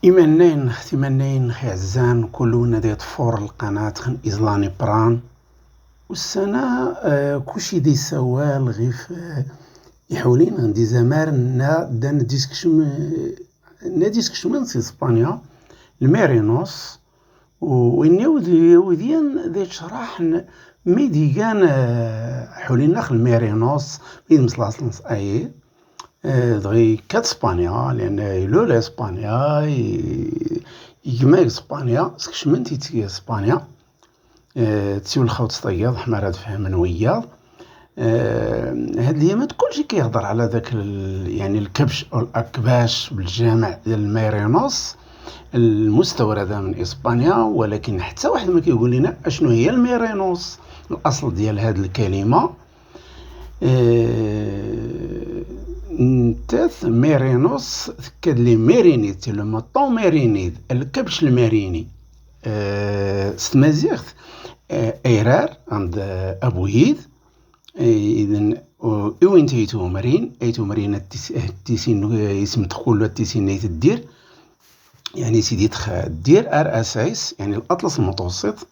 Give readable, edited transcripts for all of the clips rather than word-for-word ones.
إيمانين اختمانين خي كلنا ديت فور القناة خن إزلاني بران والسنة كلشي دي سوال غير في يحولين عندي زمار نا دان ديسكشم نا ديسكشمن سي اسبانيا الميرينوس وإني وديان دي شرح ميديان حولين نخل الميرينوس ميد مسلاصلنس أي دغي كات اسبانيا لان يلول اسبانيا يجمع اسبانيا سكشمنتي تي اسبانيا تسيو الخوت طياض حمار فهم وياض. هاد الايامات كلشي كيهضر على ذاك يعني الكبش او الاكباش بالجامع ديال الميرينوس المستورده من اسبانيا، ولكن حتى واحد ما كيقول لنا اشنو هي الميرينوس، الاصل ديال هاد الكلمه. نتاث ميرينوس كاد les mérinides، le mouton mérinide، الكبش الماريني. ستمازيغت ايرار عند ابو يد. اذا وين تيتو مرين ايتو مرين التيسين اسم تقول التيسين الدير، يعني سيدي دير ار اس اس يعني الاطلس المتوسط.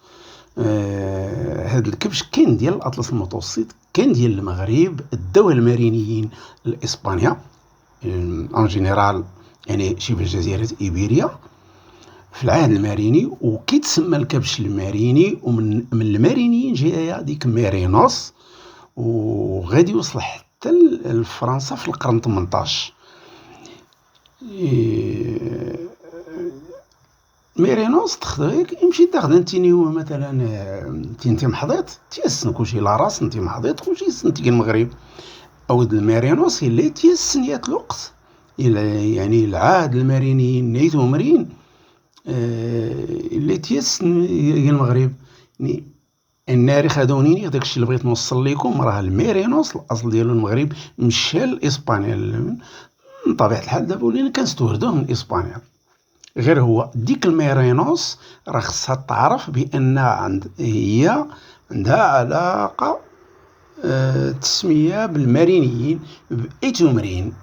هذا الكبش كاين ديال الاطلس المتوسط، كاين ديال المغرب، داوه المارينيين لاسبانيا en général، يعني شبه جزيرة ايبيريا في العهد الماريني، وكيتسمى الكبش الماريني. ومن المارينيين جاية ديك ميرينوس، وغادي يوصل حتى لفرنسا في القرن 18. ميرينوس تخديك يمشي تاخذ انتيني هو مثلا انت محضيط تيسن كلشي لا راس انت محضيط كلشي يسن تيجي المغرب. او الميرينوس اللي تيسن يات الوقت يعني العهد المارينيين نيتو مرين اللي تيسن المغرب. يعني الناري خدونيني داكشي اللي بغيت نوصل لكم، راه الميرينوس الاصل ديالو المغرب مشى لاسبانيا من طبيعة الحال. دابا ولينا كنستوردوه من اسبانيا. غير هو ديك الميرينوس راه خصها تعرف بان هي عندها علاقة تسميه بالمارينيين بايتومرين.